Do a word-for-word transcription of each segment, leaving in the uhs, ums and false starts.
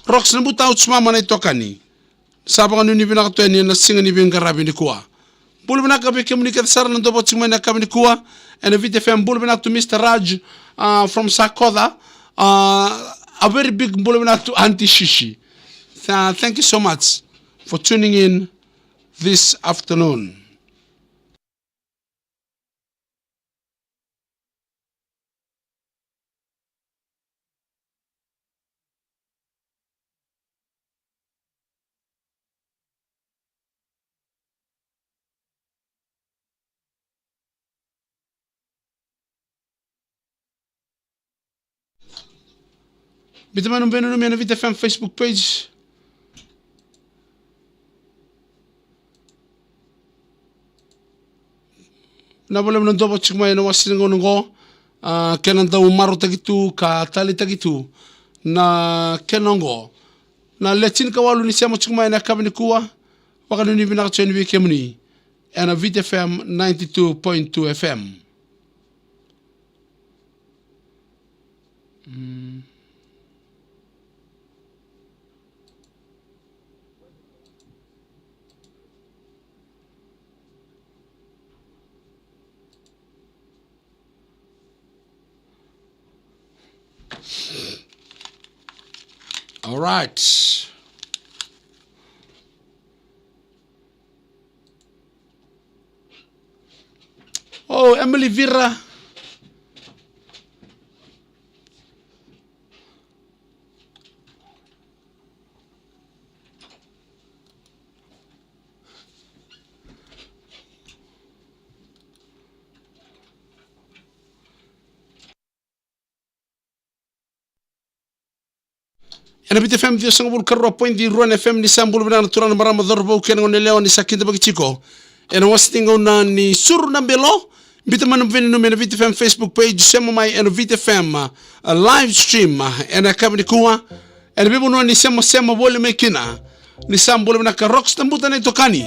Rox Nabuta, au tu mama na itokani. Sa vakanuinui vinaka tu yani ena siga ni veiqaravi nikua. Bula vinaka vei kemuni kece sara na dou vata tiko mai ena yakavi nikua ena Viti F M. Bula vinaka tu Mister Raj, uh, from Sakoca. Uh, a very big bula vinaka tu Aunty Shishi. Th- thank you so much for tuning in this afternoon. Biuta mai nomu veinanumi ena Viti F M Facebook page. Na vale na dou vata tiko mai ena wase ni gauna oqo, ah, kena dau marautaki tu ka taleitaki tu na kena oqo. Na le tinikawalu ni sema tiko mai ena yakavi nikua, vakanuinui vinaka tu yani vei kemuni ena Viti F M ninety-two point two F M. Mm. All right. Oh, Emily Vira. Ena Viti F M ciwasagavulu ka rua poidi rua na F M. Ni sa bula vinaka na turaga, na marama, cauravou kei na goneyalewa ni sa kidavaki tiko ena wase ni gauna ni Suru na Belo. Biuta mai nomu veinanumi ena Viti F M Facebook page, sema mai ena Viti F M, uh, live stream, uh, ena yakavi nikua. Ena veivanua ni semasema voli mai kina. Ni sa bula vinaka Rox Nabuta na itokani.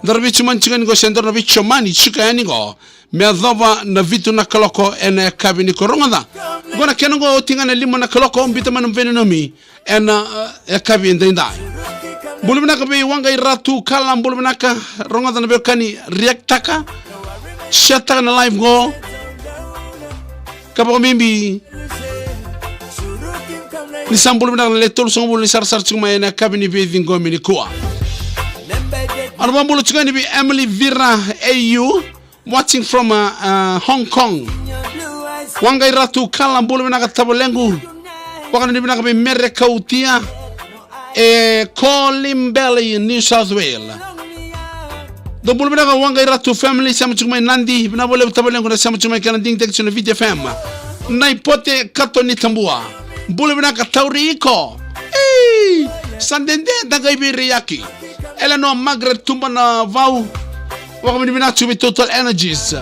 Daru veitomani tiko yani qo, se daru na veitomani tiko yani qo me yacova na vitu na kaloko ena yakavi nikua. Rogoca, qo na kena qo oti ga na lima na kaloko. Biuta mai nomu veinanumi ena, eh, yakavi edaidai. Bula vinaka vei Waqai Ratu Kala, bula vinaka. Rogoca na veiwekani, reacttaka, sharetaka na live qo. Ka vakabibi ni sa bula vinaka na le tolusagavulu ni sarasara tiko mai ena yakavi ni veiciqomi nikua. Au na vakabula tiko yani vei Emily Vira A U, watching from, uh, uh, Hong Kong. Waqai Ratu Kala, bula vinaka tavalequ. Vakanuinui vinaka vei Mere Kautia e Koolymbelly, New South Wales. Dou bula vinaka Waqai Ratu family, sema tiko mai Nadi. Vinaka vakalevu tavalequ na sema tiko mai, kena digitaki tiko na Viti F M. Naipote Kato ni Tabua, bula vinaka tauri iko. Ei, sa dede da qai veiraiyaki. Eleanor Margaret Tubanavau, vakavinavinaka tiko vei Total Energies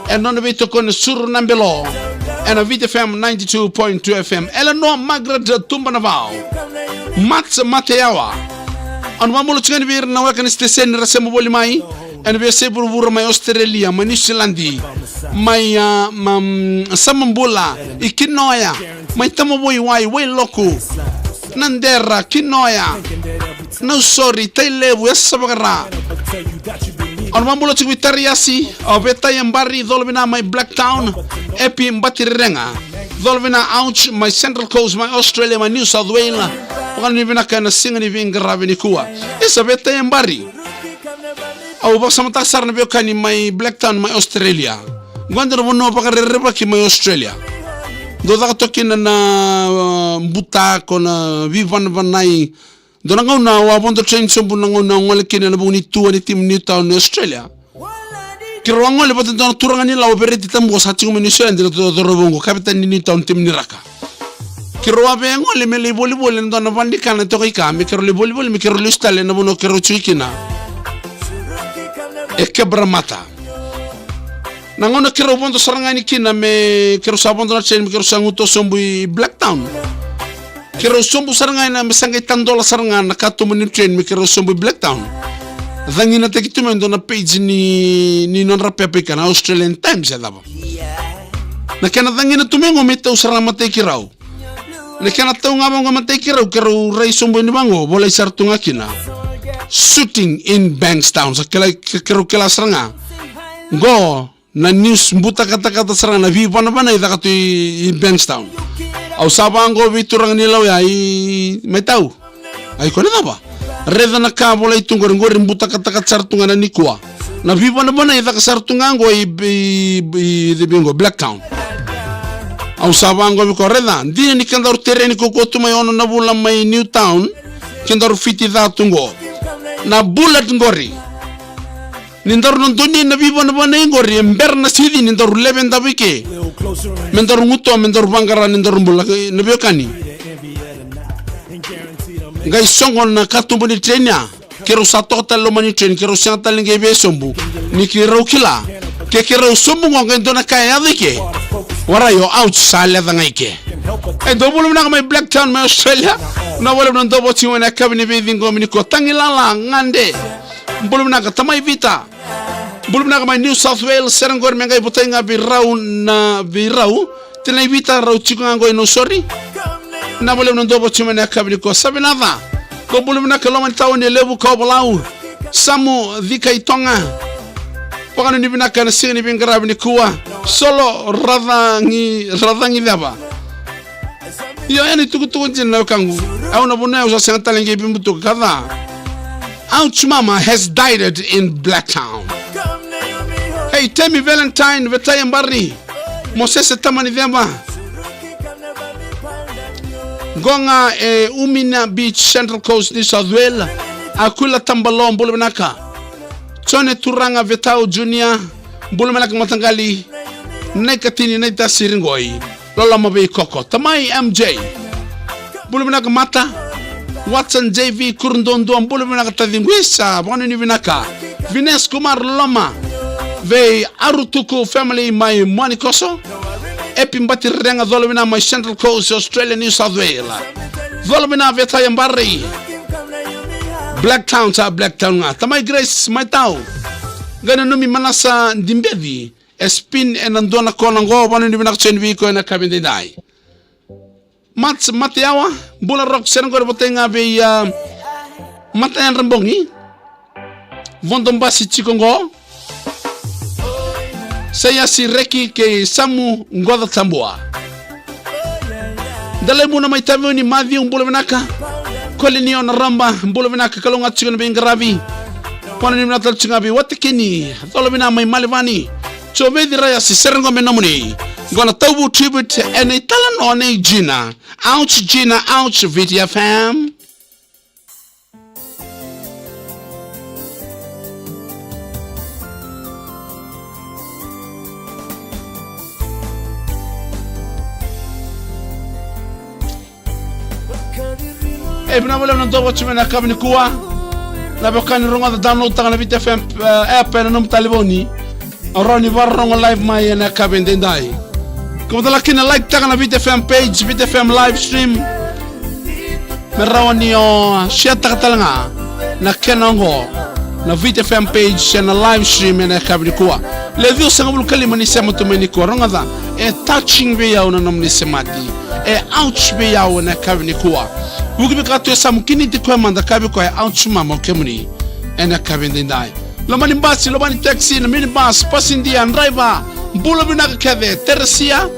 ena nona veitokoni Suru na Belo ena Viti F M ninety-two point two F M. Eleanor Margaret Tubanavau, Mats Mateyawa. Au na vakabula tiko yani vei ira na weka ni siteseni ra sema voli mai ena veiyasai vuravura, mai Australia, mai New Zealand, mai, ah, ma, mm, Samabula, i Kinoya, mai Tamavoi, Wai, Wailoku, Nadera, Kinoya, Nausori, Tailevu, Yasavakara. Au na vakabula tiko vei Tariasi, o Vetai Abari, cola vina mai Blacktown, Epi Batirerega, cola vina Ouch, mai Central Coast, mai Australia, mai New South Wales. Vakanuinui vinaka ena siga ni veiqaravi nikua. Isa Vetai Abari. Au vakasamataka sara na veiwekani mai Blacktown, mai Australia. Qo e dua na vanua vakarerevaki mai Australia. Dau caka toka kina na, uh, butako, na veivanavanai. Dua na gauna au a vodo train sobu na gauna au gole kina ena vuku ni tour ni timi Newtown ni Australia. Keirau a gole vata e dua na turaga ni Lau, Vereti Tabua, sa tiko mai New Zealand, na cauravou oqo, kavetani ni Newtown, timi ni Raka. Keirau a via gole me lai volivoli ena dua na valenikana e toka i ka, me keirau lai volivoli, me keirau lesu tale ena vanua keirau tiko kina e Cabramatta. Na gauna keirau vodo sara ga yani kina me keirau sa vodo na train me keirau sa gutuwa sobu i Blacktown. Keirau sobu sara ga yani, me sa qai tadola sara ga na katuba ni train me keirau sobu i Blacktown. Caginataki tu mai e dua na page ni, ni nodra pepa i ka, na Australian Times e cava. Na kena cagina tu mai oqo me tau sara ga matai keirau. Na kena tau ga vaqo, matai keirau, keirau rai sobu yani vaqo, volai sara tu ga kina. Shooting in Bankstown. Sa kila, ke-, keirau kila sara ga. Qo na news buta katakata sara ga, na veivanavanai caka tu i, i Bankstown. Au sa vaqo vei turaga ni lauya i Maitau. Ai, ko na cava? Raica na ka volai tu qori, qori buta katakata sara tu ga na nikua. Na veivanavanai caka sara tu ga qo i, i, i, i, i qo, Blacktown. Au sa vaqo vei koya, raica, dina ni kedaru tereni kaukaua tu mai Ono na Vula mai Newtown, kedaru fiti ca tu qo. Na bullet qori. Ni daru na donuya na veivanavanai qori, e bera na sici ni daru lewe davo i ke. Me daru gutuwa, me daru vaqara, ni daru bula, na veiwekani. Qai soqo na katuba ni train ya. Keirau sa toka tale loma ni train, keirau sega tale ni qai via sobu. Ni keirau kila, ke keirau sobu qo qai dua na ka e yaco i ke, warai, o, ouch, sa leca ga i ke. E dou, bula vinaka mai Blacktown mai Australia. Na vale na dou voti mai na yakavi ni veiciqomi nikua, Tagilala Gade. Bula vinaka tamai Vita. Bula vinaka mai New South Wales, sere qori me qai votai ga vei rau na, vei rau. Tinai Vita, rau tiko ga qo i Nausori. Na vale na dou voti mai na yakavi nikua, Savenaca. Ko bula vinaka loma ni tauni e Levu, Kovalau. Samu Cika i Toga. Vakanuinui vinaka ena siga ni veiqaravi nikua. Solo Racagi, Racagi Ceva. Io, ena itukutuku dina na wekaqu. Au na vanua au sa sega tale ni qai veibutuka, ka ca. Ouch mama has died in Blacktown. Hey, Temi Valentine, Vetaia Bari. Mosese Tamani Ceva. Qo ga e Umina Beach, Central Coast, New South Wales. Aquila Tabalo, bula vinaka. Jone Turaga Vetau Junior, bula vinaka mataqali. Naikatini, Naitasi Riqoi. Loloma vei Koko. Tamai M J. Bula vinaka Mata. Watson J V Kuruduadua, bula vinaka taciqu. Isa, vakanuinui vinaka. Vines Kumar, loloma. Vei Arutuku family mai Muanikoso. Epi Batirega, cola vina mai Central Coast, Australia, New South Wales. Cola vina Vetaia Bari. Blacktown sa Blacktown ga. Tamai Grace Maitau. Qai nanumi Manasa Dibeci. E spin ena dua na kona qo, vakanuinui vinaka tiko yani vei iko ena yakavi edaidai. Mats Mateawa, bula Rock, sere qori votai ga vei, ah, Mata Yadra Bogi. Vodo Basi tiko qo. Saiasi Reki kei Samu Qoca Tabua. Dalaimuna mai Taveuni, Matthew, bula vinaka. Kolini Ona Raba, bula vinaka, kalougata tiko na veiqaravi. Vakanuinui vinaka tale tiko ga vei Watikini, cola vina mai Malevani. Joveci Raiasi, sere qo me nomuni. Qo na Tauvu tribute ena italanoa nei Gina. Ouch Gina, ouch, Viti F M. E vinaka vakalevu na dou vata mai na yakavi nikua. Na veiwekani, rogoca, download taka na Viti F M, eh, app ena nomu talevoni. Au rawa ni vakarorogo live mai ena yakavi edaidai. Kemudou laki na like taka na Viti F M page, Viti F M live stream. Me rawa ni o share taka tale ga na kena oqo na Viti F M page se na live stream ena yakavi nikua. Le ciwasagavulu ka lima ni sema tu mai nikua, rogoca. E touching vei au na nomuni semati. E ouch vei au ena yakavi nikua. Vuki vei ka tu e yasamu, kiniti koya mada, kaya vei koya e ouch mama o kemuni ena yakavi edaidai. Loma ni basi, loma ni taxi, na minibus, pasidia, draiva, bula vinaka kece, Teresia,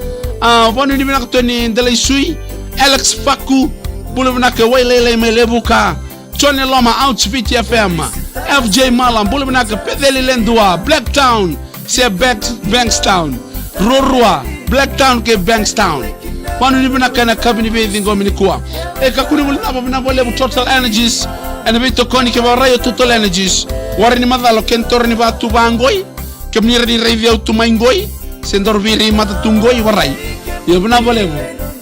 a, vakanuinui vinaka tu yani Delaisui, Alex Faku, bula vinaka Wailailai mai Levuka, Jone Loma, ouch Viti F M, F J Mala, bula vinaka Peceli Ledua, Blacktown, se Bank, Bankstown, ruarua, Blacktown kei Bankstown. Vakanuinui vinaka ena yakavi ni veiciqomi nikua. E kakua ni guilecava, vinaka vakalevu Total Energies ena veitokoni, ke vakarai o Total Energies. Warai ni macala, kena toro ni vatu vaqoi. Kemuni rawa ni raici au tu mai qoi, se daru veirai mata tu qoi, warai. Ia vinaka vakalevu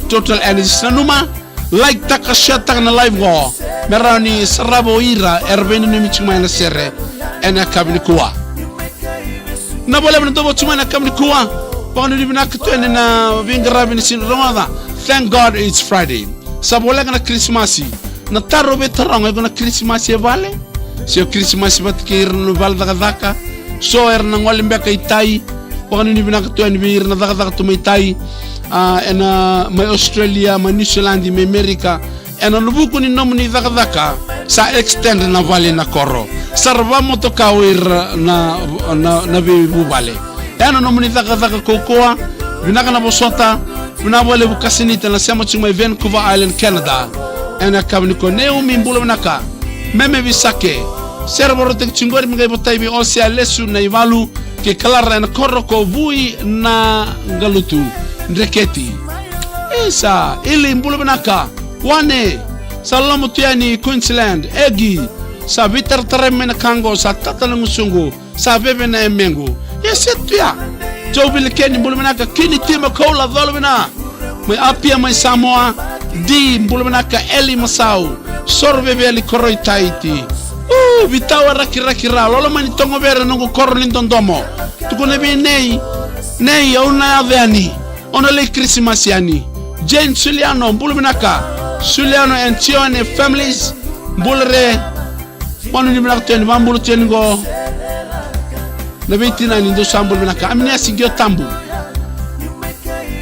Total Energies. Nanuma, like taka, share taka na live qo, me rawa ni sarava o ira era veinanumi tiko mai na sere ena yakavi nikua. Vinaka vakalevu na dou vata mai na yakavi nikua. Vakanuinui vinaka tu yani na veiqaravi ni siga, rogoca. Thank God it's Friday. Sa voleka na Kirisimasi. Na taro au via taroga, iko na Kirisimasi e vale, se o Kirisimasi vata kei ira na vale cakacaka? So era na gole beka i tai. Vakanuinui vinaka tu yani vei ira na cakacaka tu mai tai. a, ena mai Australia, mai New Zealand, mai Amerika, ena vuku ni nomuni cakacaka sa extend na vale na koro. Sa ra vamotoka o ira na, na, na veivuvale. Ena nomuni cakacaka kaukaua, vinaka na vosota, vinaka vakalevu Kasinita na sema tiko mai Vancouver Island, Canada. Ena yakavi nikua Naomi, bula vinaka. Meme Visake, sere varautaki tiko qori me qai votai vei Osea Lesu na ivalu kei Kalara ena koro ko Vui na Galutu Dreketi. Isa, Ili, bula vinaka. Wane, sa loma tu yani Queensland. Egi, sa veitarataravi mai na ka qo, sa tata na gusuqu, sa veve na emequ. Ia se tu ya. Joe Vilikeni, bula vinaka. Kini Tima Koula, colo vina mai Apia mai Samoa. Di, bula vinaka. Eli Masau, Soro Veveli, Koroi Taiti. U, Vitau Arakiraki Ra, lolo mai ni Togovere, noqu koro ni dodomo. Tukuna vei Nei, Nei, au na yaco yani. Au na lai Kirisimasi yani. Jane Suliano, bula vinaka. Suliano and Tione families, bula re. Vanu ni vinaka tu yani, vabula tu yani qo na veitinani, dou sa bula vinaka. Aminiasi Qio Tabu.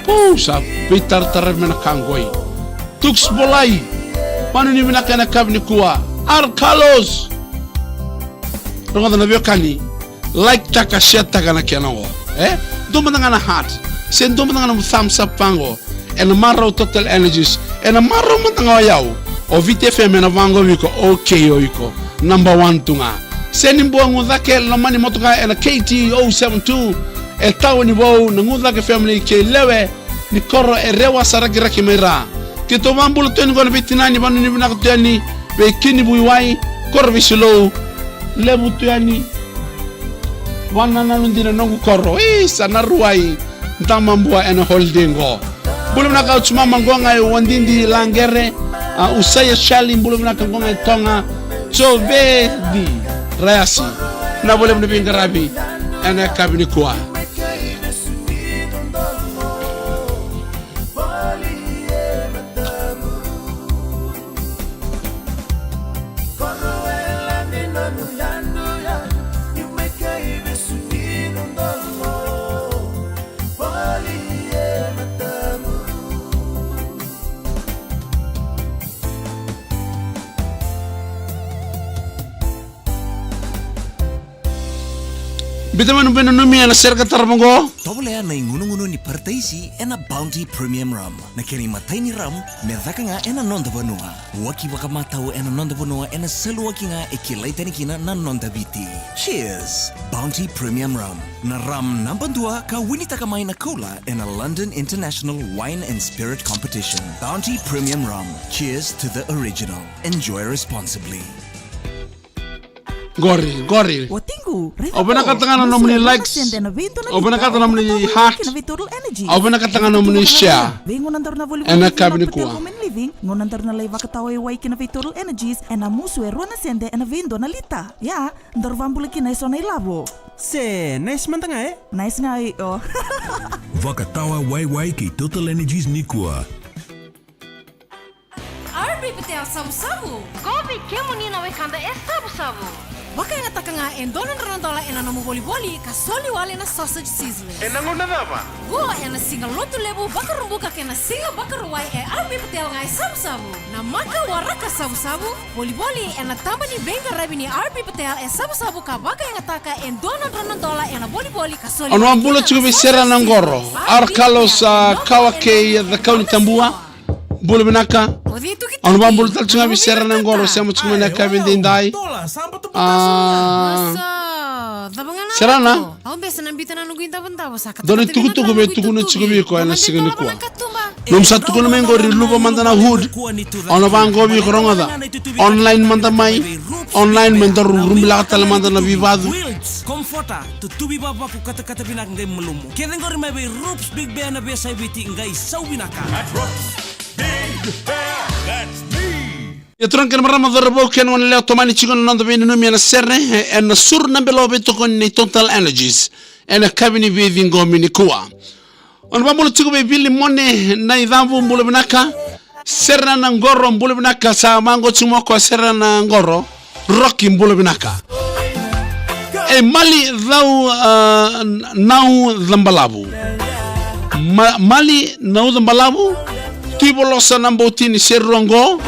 Pou, sa veitarataravi mai na ka qoi. Tuks Volai, vanu ni vinaka ena yakavi nikua. R Carlos. Rogoca na veiwekani, like taka, share taka na kena oqo. E? Dua mada ga na heart. Se dua mada ga na thumbs up vaqo. Ena marau Total Energies. Ena marau mada ga o yau. O Viti F M ena vaqo vei iko, okay o iko. Number one tu ga. Seni Bua Gucake, lomani motoka ena K T O seven two. E tawa ni vou na Gucake family kei lewe ni koro e Rewa, Sarakiraki mai Ra. Keitou vabula tu yani qo na veitinani, vanu ni vinaka tu yani vei Kini Vuiwai, koro vei Silou. Levu tu yani. Vanananu dina noqu koro. Isa na ruai. Dama Bua ena holiday qo. Bula vinaka, au tu mama qo ga e Wadidi Laqere. A, Usaia Shali, bula vinaka qo ga e Toga. Jovedi Rayasi. Na valevu na veiqaravi ena yakavi nikua. Biuta mai na veinanumi ena sere ka tarava qo. Tovolea na igunugunu ni parataisi ena Bounty Premium Rum. Na kena imatai ni rum me caka ga ena noda vanua. Waki vakamatau ena noda vanua ena saluwaki ga e kilai tani kina na noda Viti. Cheers! Bounty Premium Rum. Na rum naba dua ka winitaka mai na koula ena London International Wine and Spirit Competition. Bounty Premium Rum. Cheers to the original. Enjoy responsibly. Qori, qori. Watiqu, raica. Au vinakata ga na nomuni likes. Au vinakata na nomuni heart. Au vinakata ga na nomuni share. Ena yakavi nikua. Gauna daru na lai vakatawaiwai kina vei Total Energies ena musu e rua na sede ena veidua na lita. Ia, daru vabula kina eso na ilavo. Se, nice mada ga, e? Nice ga, e, o. Vakatawaiwai kei Total Energies nikua. R B Patel Savusavu. Ko vei kemuni na wekada e savusavu. Vakayagataka ga e dua na drau na dola ena nomu volivoli ka soli wale na sausage sizzler. Ena gauna cava? Qo ena Siga Lotulevu Vakarubuka kei na Siga Vakarauwai e R B Patel ga e savusavu. Na maka waraka savusavu, volivoli ena taba ni veiqaravi ni R B Patel e savusavu ka vakayagataka e dua na drau na dola ena volivoli ka soli wale na sausage sizzler. Au na bula tiko vei Sera na Qoro, R Carlos, a, Kawa kei Cakauni Tabua. Bula vinaka. Au na vabula tale tiko ga vei Sera na Qoro, sema tiko mai na yakavi edaidai. A, Sera na. Dua na itukutuku meu tukuna tiko vei iko ena siga nikua. Nomu sa tukuna mai qori, luva mada na hood. Au na vaqo vei iko, rogoca. Online mada mai. Online me daru rubilaka tale mada na veivacu. Comforter, tutuvi vavaku, katakata vinaka qai malumu. Kece qori mai vei Rups Big Bear na veiyasai Viti qai sau vinaka. At Rups Big Bear, that's me. Ia turaga kei na marama, cauravou kei na goneyalewa, tomani tiko na noda veinanumi ena sere, e, ena suru na belo veitokoni nei Total Energies. Ena yakavi ni veiciqomi nikua. Au na vabula tiko vei Vili Mone Naicavu, bula vinaka. Sera na Qoro, bula vinaka, sa vaqo tiko mai o koya Sera na Qoro. Roki, bula vinaka. E Mali Cau, a, Nau Cabalavu. Ma, Mali na uca balavu. Tui Volosa na bau tini se rua qo.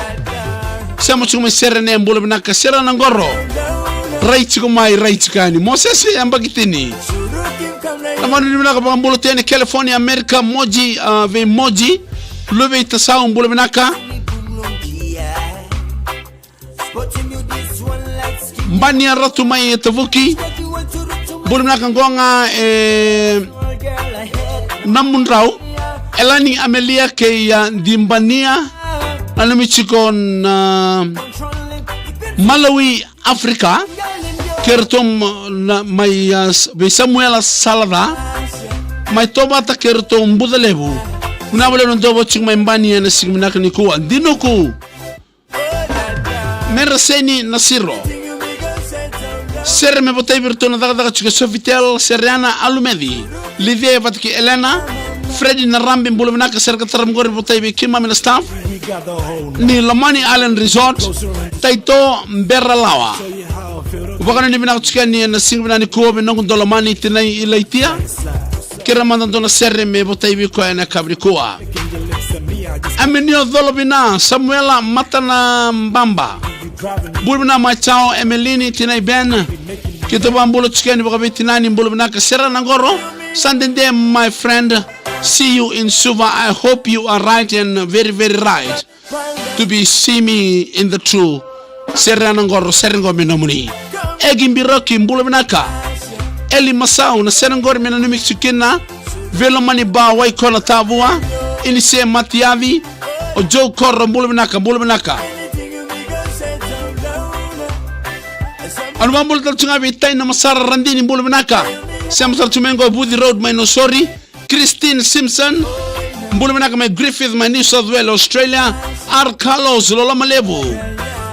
Sema tiko mai Serene, bula vinaka Sera na qoro. Rai tiko mai, rai tiko yani. Mosese yabaki tini. Na vanua ni vinaka vakabula tu yani California, America, Moji, a, vei Moji. Luvei Tasau, bula vinaka. Bania Ratu mai e Tavuki. Bula vinaka qo ga e Namudrau. Elani Amelia kei a Dibania. Nanumi tiko na Malawi, Africa. Kei ratou mai a vei Samuela Salaca. Mai Tovata kei ratou Bucalevu. Vinaka vakalevu na dovo tiko mai Bania ena siga vinaka nikua. Dinuku. Meraseni Nasiro. Sere me votai vei iratou na cakacaka tiko e Sofitel, Sereana Alumeci. Lice vata kei Elena. Fredi Narabe, bula vinaka, sere ka tarava qori votai vei keimami na staff. Ni Lomani Island Resort. Taito Beralawa. Vakanoni vinaka tiko yani ena siga vinaka nikua vei noqu dau lomani tinai Ilaitia. Kira mada dua na sere me votai vei koya ena yakavi nikua. Aminio Colovina, Samuela Matanababa. Bula vinaka mai Chao, Emelini, tinai Ben. Keitou vakabula tiko yani vakaveitinani, bula vinaka Sera na qoro. Sa dede my friend. See you in Suva. I hope you are right and very, very right. To be see me in the true. Sere na qoro, sere qo me nomuni. Egi Biroki, bula vinaka. Eli Masau, na sere qori me nanumi tiko kina. Velomani Ba, Waikona Tavua. Inise Matiavi. O Joe Koro, bula vinaka, bula vinaka. Au vakabula tale tiko ga vei Taina Masara Radini, bula vinaka. Sema tale tiko mai qo Vuci Road mai Nausori. Christine Simpson, bula vinaka mai Griffith, mai New South Wales, Australia. R Carlos, loloma levu.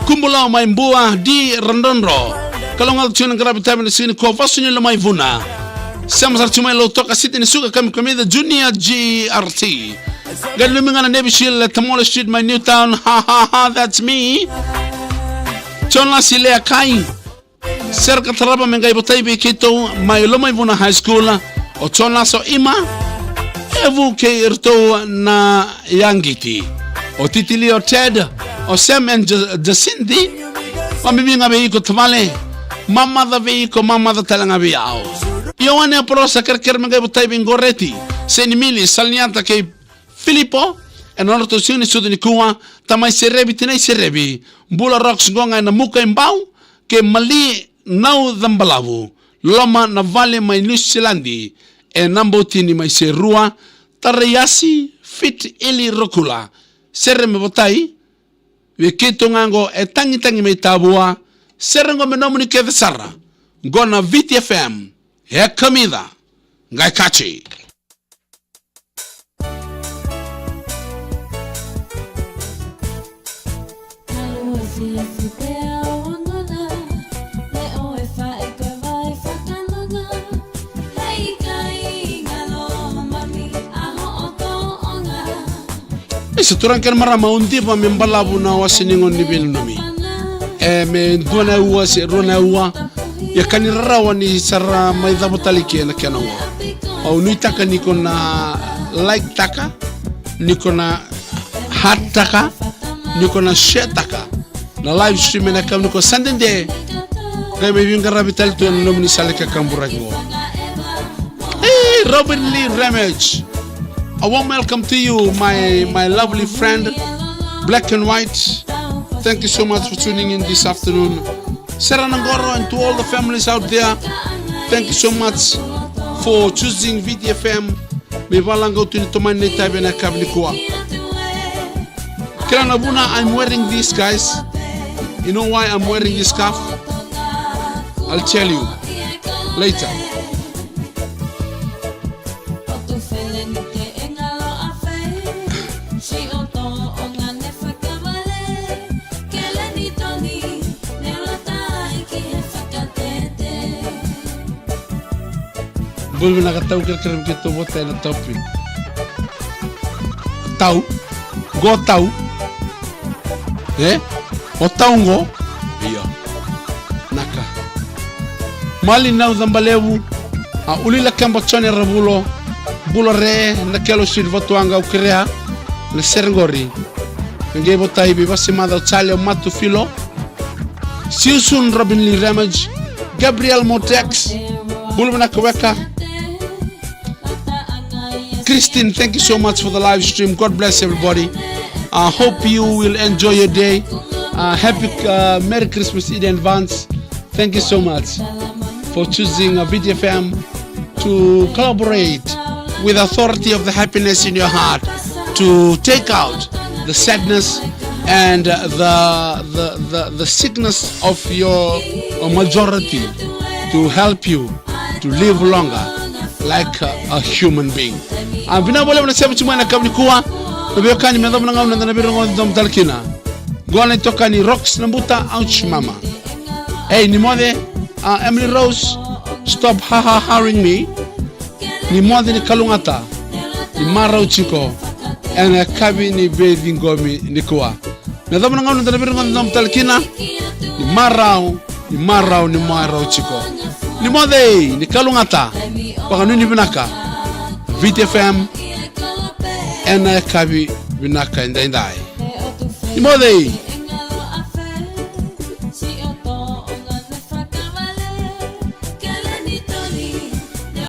Kubulau mai Bua, D Radrodro. Kalougata tiko na qaravi tavi ena siga nikua, Vasu ni Lomaivuna. Sema sara tiko mai Lautoka, City ni Suka, Kamikamica, Junior G R T. Qai nanumi ga na Navy Shield, Tamole Street, mai Newtown. Ha, ha, ha, that's me. Jonas Ileakai. Sere ka tarava me qai votai vei keitou mai Lomaivuna High School. O Jonas, o Ima. E vu kei iratou na yaqiti. O Titili, o Ted, o Sam and Ja-, Jacinthi. Vakabibi ga vei iko tavale. Mamaca vei iko, mamaca tale ga vei au. Ioane Aporosa, kerekere me qai votai vei Goreti, Senimili, Saliniata kei Filipo, ena nodratou siga ni sucu nikua, tamai Serevi, tinai Serevi, bula Rox qo ga ena Muka i Bau, kei Mali Naucabalavu, loma na vale mai Niusiladi, ena Bautini mai Serua, Taraiasi, Fit Ili Rokula, sere me votai vei keitou ga qo e tagitagi mai Tavua, sere qo me nomuni kece sara, qo na Viti F M, e kamica, qai kaci. E sa turaga kei na marama, au diva me balavu na wase ni gauna ni veinanumi. E me dua na aua se rua na aua. Ia ka ni rarawa ni sa ra mai cava tale i ke na kena oqo. Au nuitaka ni ko na like taka, ni ko na heart taka, ni ko na share taka na live stream ena yakavi nikua, sa dede. Qai mai veiqaravi tale tu ena nomuni sala ni kakaburaki oqo. Hey, Robert Lee Ramage. A warm welcome to you, my, my lovely friend, Black and White. Thank you so much for tuning in this afternoon. Sera na qoro, and to all the families out there, thank you so much for choosing Viti F M. Me valaqau tu ni tomani na itavi ena yakavi nikua. Kila na vuna I'm wearing this, guys? You know why I'm wearing this scarf? I'll tell you later. Bula vinaka Tau, kerekere me keitou votai na topic. Tau. Qo Tau. E? O Tau qo? Io. Naka. Mali Naucabalevu. A Uli Lakeba, Jone Ravulo. Bula Re, na kelo siri vatuaga au kerea na sere qori. Na qai votai vei Vasemaca o Charlie o Matu Filo. See you soon, Robin Lee Ramage, Gabriel Motex. Bula vinaka weka. Christine, thank you so much for the live stream. God bless everybody. I hope you will enjoy your day. Uh, happy uh, Merry Christmas in advance. Thank you so much for choosing uh, V T F M to collaborate with authority of the happiness in your heart to take out the sadness and uh, the, the, the, the sickness of your uh, majority to help you to live longer like a, a human being. A vinaka vakalevu na seventy mai na kavi nikua. Na veiwekani me yacova na gauna da na veirogoci domo tale kina. Qo na itokani Rocks na buta, ouch mama. Ei, ni moce, a Emily Rose, stop ha ha haring me. Ni moce ni kalougata, ni marau tiko ena yakavi ni veiciqomi nikua. Me yacova na gauna da na veirogoci domo tale kina. Ni marau, ni marau, ni marau tiko. Ni moce, ni kalougata, vakanuinui vinaka. V T F M ena yakavi vinaka edaidai. Ni moce.